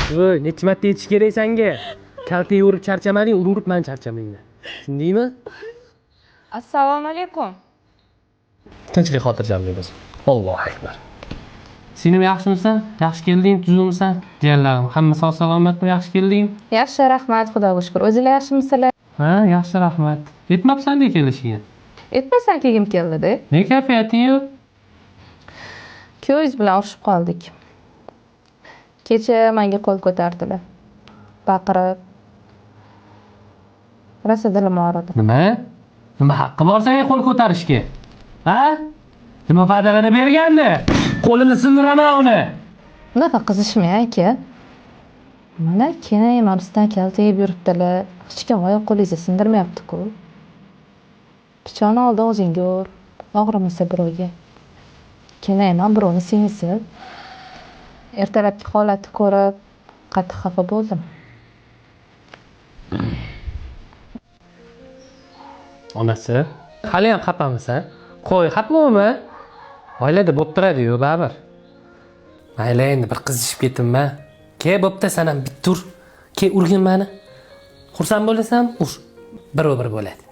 Voy, necha marta aytish kerak senga? Kaltak urib charchamading, urib man charchamayman. Tushundingmi? Assalomu alaykum. Tinchlik, xotirjamlik bo'lsin. Allohu akbar. Singlim, yaxshimisan? Yaxshi kelding, tuzukmisan? Jiyanlarim hamma sog' salomatmi? Yaxshi kelding? Yaxshi, rahmat, Xudoga shukur. O'zinglar yaxshimisizlar? Ha, yaxshi, rahmat. Yetmabsan-da kelishga. Aytmasam kelgim keldi-da. Ne kayfiyating yo'q? Kuyovingiz bilan urushib qoldik. Kecha menga qo'l ko'tardilar. Baqirib. Rosa dilim og'ridi. Nima? Nima haqqi bor senga qo'l ko'tarishga? Ha? Nima va'dalarni bergandi? Qo'lini sindiraman uni. Unaqa qizishmang, aka. Mana keyin Arusdan kaltak yeb yuribdilar. Hech kim oyoq qo'lingizni sindirmayapti-ku. Pichoqni oldi o'zingga ur. Og'rimasa birovga. Keyin birovni singlisi. Ertalabki holatni ko'rib qattiq xafa bo'ldim. Onasi, hali ham xafamisan? Qo'y, xafa bo'lma. Oilada bo'lib turadi-yu baribir. Mayli, endi bir qizishib ketibman. Ke, bo'pti, san ham bitta ur. Ke, urgin mani. Xursand bo'lasan, ur. Bir bir bo'ladi.